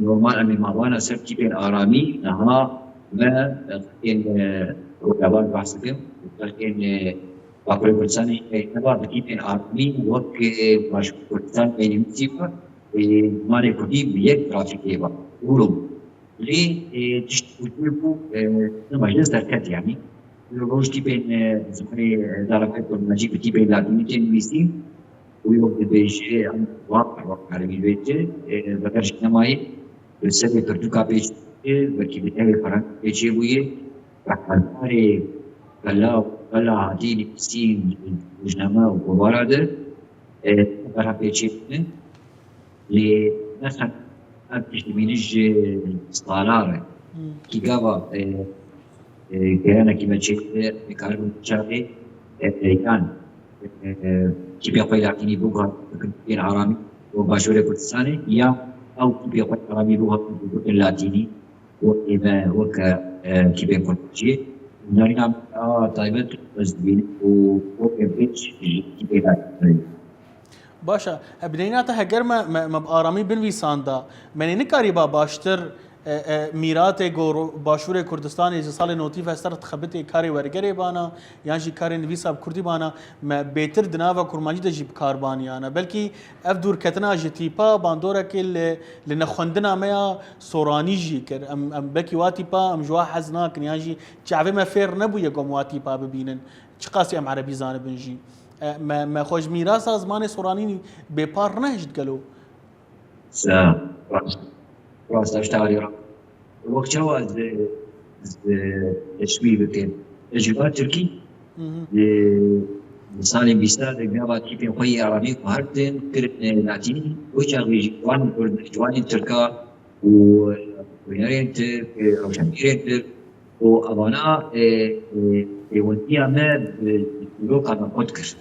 normal em ê mabana ser tîpên aramî, niha me, e, xelkên, e, rojava behs dikim, xelkên, e, Bakurê Kurdistanê, e, neba bi tîpên aramî wek, e, Başûrê Kurdistan, Beynî Mîsî ve, e, zimanê kurdî bi yek grafîkê ve. Û lê, e, tişt ku jê bû, e, nema jê derket, yanî. Roj tîpên, e, zimanê, e, zarokê kurmancî bi tîpên latînî tê nivîsîn û yok dibêje em wak wak erebî dibêje, e, veger ji nemayê bi serê pirtûka pêçê, belkî bi tevê ferheng pêçê bûye, bi hezarê qela û qela hatî nivîsîn rojname û kovara de, e, berha pêçê bûne. Lê nexen ev piştibînî ji salar e. Kî gava, e, e, geyanekî me çêkirî, dikaribin çaxê, e, e, yan, e, e, tîpê xwe latînî biguha bikin tîpên aramî û Başûrê Kurdistanê, ya ew tîpê xwe aramî biguha bikin latînî û ê me weke, e, tîpên kurmancî. Narîna me a taybet ez dibînim û weke pêç ji tîpê latînî. Baş e. E, bineyna te heger me, me, me bi aramî binivîsanda, me nê nikarîba baştir, e, e, mîratê ku ro-, Başûrê Kurdistanê ji salê notî ve ser dixebitê karê wergerê bana, yan jî karê nivîsa bi kurdî bana, me bêtir di nava kurmancî de jî bi kar baniyana. Belkî ev dûrketina ji tîpa bandorekê li, li nexwendina me ya soranî jî kir. Em, em belkî wa tîpa em ji wa hez nakin, yan jî çavê me fêr nebûye ku em wa tîpa bibînin. Çiqasî em erebî zanibin jî. E, me, me xwe ji mîrasa zimanê soranî bêpar nehişt gelo? Sa, rast. Rast, ev tişta alî ra. Wek çawa ez, ez teşbîh bikim? Tecrüba Tirkî, Hı hı. e, di salên bîsta de gava tîpên xwe yê aramî xwe hertin, kirin, e, latînî, wê çaxê jî ciwanên Kurd, ciwanên Tirka û, e, hunerên Tirk, e, rewşenbîrên Tirk, û evana, e, e, pêwendiya me bi, bi dîroka me qut kir.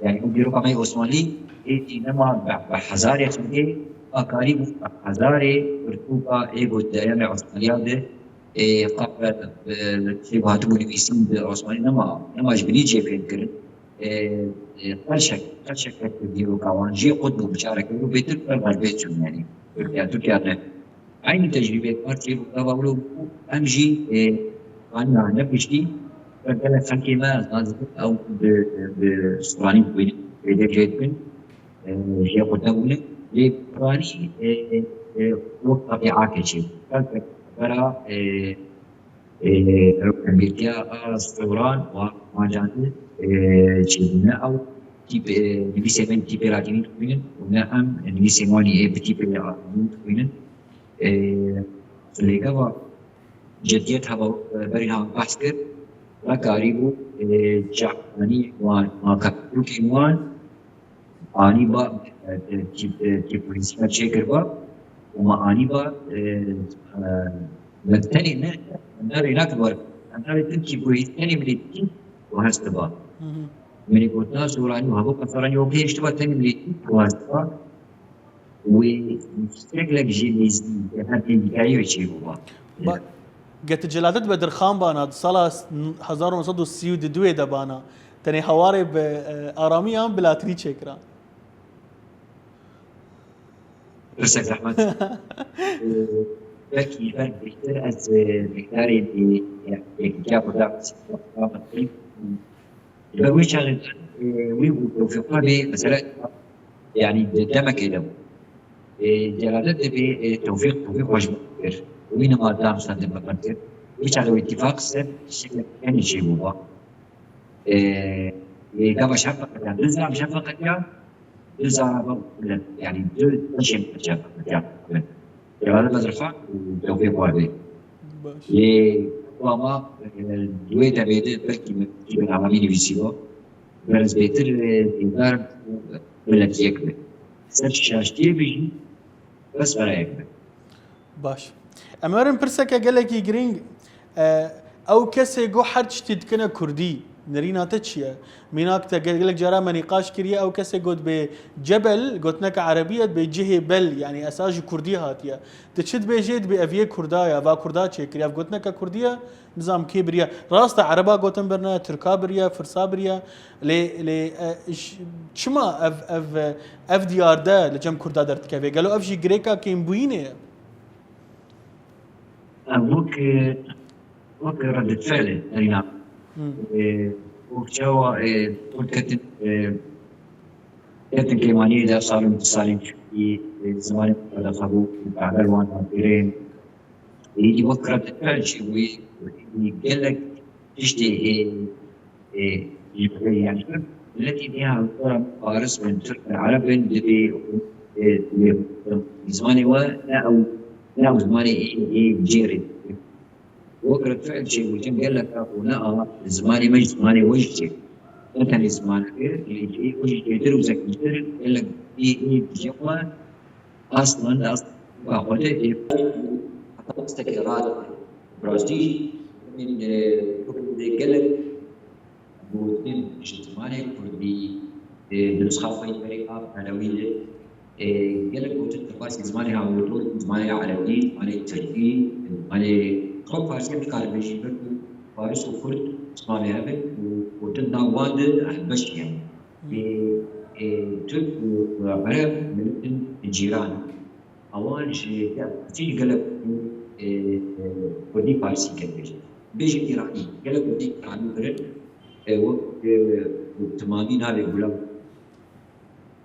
Yani ew dîroka me yê Osmanlî êdî nema bi, bi hezarê xelkê, a karîbû bi hezarê pirtûka ê ku di eyamê Osmaniya de, e, qat be, e, tê hatibû nivîsîn bi Osmanî nema, nema ji binî cê fêm kirin. E, e, qerşek, qerşek ket dîroka wan jê qut bû, biçare kir û bêtir ber ber bê çûn yani. Tirkiye, Tirkiye ne. Eynî tecrîbeyê parçeyê bû, gava wilo bû, em jî, e, anî ne piştî, gelek xelkê me, ez nazikim, ew bi, bi stranî bûyî, pêdê jê dikin, e, jê xwe nebûne. Lê piranî, e, e, e, wek qetîake çê bû. Belke bera, e, e, rewşenbîrtiya a storan û a armancandin, e, çêbûne ew tîp, e, nivîsê me tîpê latînî dixwînin û ne em nivîsên wan ê bi tîpê latînî dixwînin. E, lê gava cidiyet heba, e, berî niha behs kir, nekarîbû, e, çaxanî wan, makepûkên wan anî ba, e, e, tî-, e, tîpolîsî me çêkiriba û me anî ba, e, e, me tenê ne, me rênak war, me rê din tîpolîsî tenê milîtî û hestiba. Hı hı. Min ê gotina soranî û hevok soranî û pêştiba tenê milîtî û hestiba. Wê şeklek jî nêzdî, her têgîkayî wê çêbûba. Ba-, Geti Celadet Bedirxan bana, di sala s-, hezar û neh sed û sî û du de bana, tenê hewarê bi, e, aramiyan bi latînî çêkira. Pirsek zehmet. Ee, belkî ber bêhtir ez, e, miqdarê bi, e, yekîtiya Kurda Li ber wê çaxê, e, wî bû Tewfîq Kurbê, mesela, yani, di demekê de bû. E, Celadet dibê, e, Tewfîq, Tewfîq xwe ji min kir. Wî nema danûstandin bi min kir. Wî çaxê wê îtîfaq ser şeklek tenê çêbûba. E, e, gava şefeqetiya, du zam şefeqetiya, du zam, yani, du, du şefeqetiya. Celadet Bedirxan û Tewfîq Kurbê. Baş. Lê ama, e, di wê demê de belkî min tîpên aramî nivîsî bo. Berz bêtir, e, dîdar milet yek be. Ser şaştiyê be jî, bes vera yek be. Baş. Em werin pirseke gelekî girîng. E, ew kesê go her tiştî dikine kurdî, nerîna te çi ye? Mînak te gel-, gelek cara me nîqaş kiriye, ew kesê got bê cebel, gotineke erebî ye, dibê cihê bel, yani esa ji kurdî hatiye. Tu çi dibêjê, dibê ev yê kurda ye, va kurda çêkiriye, ev gotineke kurdî ye, nizam kê biriye. Rast e, ereba gotin birine, tirka biriye, firsa biriye. Lê, lê, e, ş-, çima ev, ev, ev diyar de li cem kurda derdikeve? Gelo ev jî girêka kêmbûyînê ye? Em wek, e, wek reddetfe'l e, erîna. Hmm. E, wek çawa, e, Kurd ketin, e, ketin kêmaniyê de salên, salên çûyî, e, zimanê xwe de xebû, beraber wan hevgirên. E, êdî wek reddetfe'l jî wî, wî gelek Tiştê ê, ê, ji ber, yani, miletî diya faris bin, tirk bin, ereb bin, divê, ê, divê zimanê we ne ew, ne ew zimanê ê, ê cêrê. Wek red fiil çêbû, cem gelek a ku ne a zimanê me ji zimanê we jî çêbû. Ne tenê zimaneke, lê ji ê we jî çêtir û zekîtir, gelek ê, ê cem we, Aslan, aslan, xwedê ê, heta destekê radike. Bi rastî jî, min, e, gelek gotin ji zimanê kurdî, e, di nusxa xwe yî berê a Pelewî de, e, gelek gotin derbasî zimanê hawîror, zimanê erebî, zimanê tirkî, zimanê xwe farsî nikarin bêjî, belkû faris û kurd zimanê hev in û gotin nav wan de hevbeş heye. Ê, ê, Tirk û Ereb miletin cîran in. Ewan ji gelek, çi gelek, ê, ê, Kurdî Farsî gelek bêjin. Bêjin Îranî, gelek Kurdî Îranî kirin, ê, wek, ê, timamî navê Gulam.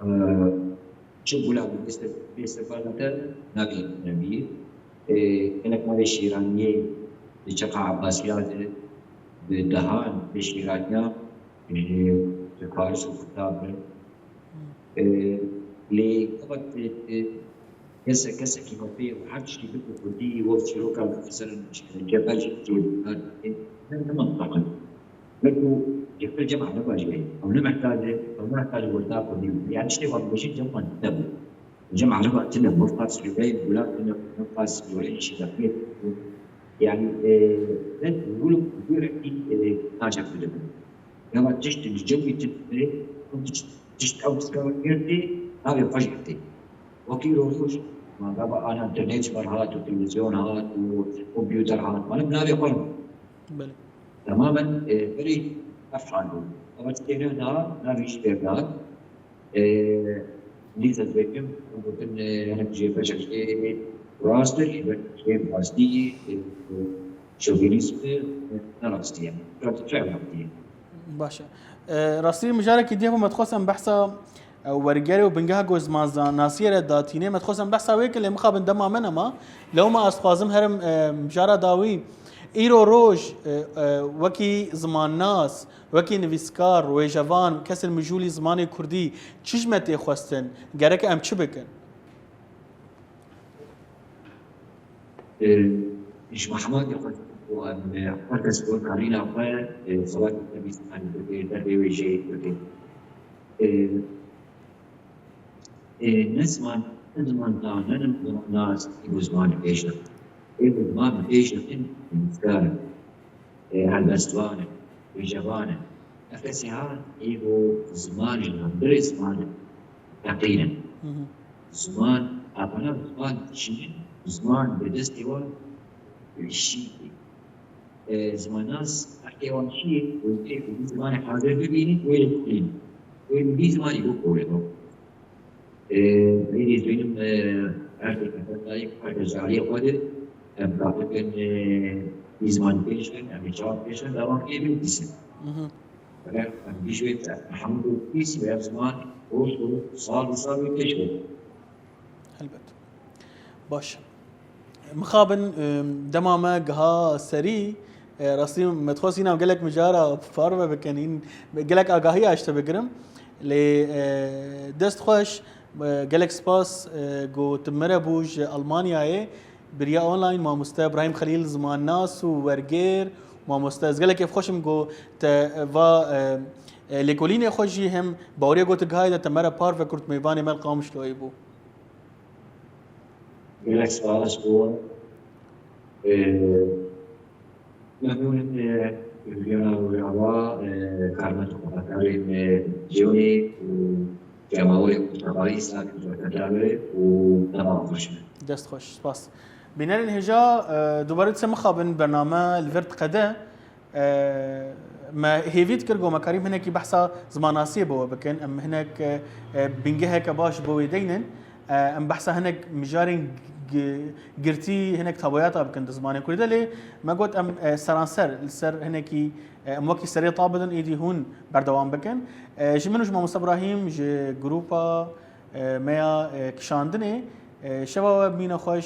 Ê, çi Gulam, bê se-, bê sefa te navê Îranî. Ê, gelek navê Şîraniyê, di çaxa Ebasiya de, bi dehan bi Şîraniya, ê, bi Faris û Kurda bi. Ê, lê ewa, ê, ê, kese-, kesekî me pê û her tiştî biku kurdî, wek çîroka bifiserin, cebel jî, ê, ne, ne mantiq in. Belkû cebel cem ereba jî heye. Ew ne mehtac e, ew ne mehtac werda kurdî. Yani tiştê wan bêjî cem wan tune bû. Cem ereba tune, mefqat Sîreyê, Gulan tune, mefqat Sîreyê, Şîrafiyê. Yani, e, ben gulum, gulum, e, naçe kurdî. Gava tişt li cem wî tune, tişt, tişt ew dizgava girtî, navê xwe jî girtî. Wekî îro roj, ma gava ana internet ji ber hat û televîzyon hat û kompûter hat, ma bi navê xwe re. Belê. Temamen, e, berî ev hal bû. Ama tiştê ne da, navê jî pêk da. E, dîsa dikim, gotin, e, hinek jê beşek jê rast e, jê beşek jê rastî, e, şovinîzm, e, ne rastî ye. Rastî, rastî ye. Baş e. E, rastî mijarekî dî hebû, me dixwest em behsa, e, wergerê û bingeha ku zimanzanasiyê re datînê, me dixwest em behsa wê kin, lê mixabin dema me nema. Lewma ez dixwazim herim, e, mijara dawî. Îro roj, e, e, wekî zimannas, wekî nivîskar, rojnamevan, kesên mijûlî zimanê kurdî, çi ji me tê xwestin? Gerek em çi bikin? Ê, ji me hema dixwest ku em, e, her kes bi karîna xwe, e, xebatê xwe bîst, em bike, derdê wê jê bike. Ê, ê, ne ziman, ne ziman da, ne ziman nas, ê, bi ziman pêş de. Ê, bi ziman pêş de, ê, nivîskar in. Ê, helbestvan in, rojnamevan in. Ev kesê ha ê bo ziman jî, birê ziman in, feqîr in. Hı hı. Ziman, apana ziman çi ye? Ziman bi destê wan şî. Ê, zimannas, erkê wan çi ye? Wê tê ku zimanê hazir bibînin, wê li bibînin. Wê li vî zimanî bixwînin. Ê, êdî dibînim, ê, her tişt, her tişt ji aliyê xwe de, em, kafikin, ê, vî zimanî pêş bin, em ê çawa pêş bin, dawam pê bin dîsin. Mhm. Eger em vî ji wê te, hemû dîs wê ev ziman roj û sal û sal wê pêş bin. Helbet. Baş. Mixabin, e, dema me giha serî, e, rastî me dixwest hîna gelek mijara parve bikin, hîn gelek agahî ji te bigirim. Lê, e, dest xweş, e, gelek spas, e, ku tu me re bû ji Almanyayê. Bi riya online mamoste Ibrahîm Xelîl, zimannas û wergêr, mamoste, ez gelek kêfxweş im ku te va, e, e, lêkolînê xwe jî hem baweriya ku tu gihayî de te me re parve kurt, mêvanê me li Qamişloyê bû. Gelek spas bo, e, memnûn im, e, viyana û awa, e, karmend û xebatkarên, e, Ciyonê û cemawerê Mustafayî, Îslam û Mustafayî û dema xweş be. Dest xweş, spas. Bînerên hêja, e, dubare dise mixabin bername li vir diqede. E, me hêvî dikir ku me karî hinekî behsa zimannasiyê bo we bikin. Em hinek, e, e, bingeheke baş bo wê deynin. E, em behsa hinek mijarên gi-, girtî, hinek taboyata bikin di zimanê kurdî de. Lê me got em, e, seranser li ser hinekî, e, em wekî serê ta bidin, êdî hûn berdewam bikin. E, ji min û ji mamoste Ibrahîm, ji grûpa, e, me ya, e, kişandinê, e, şeva we bimîne xweş,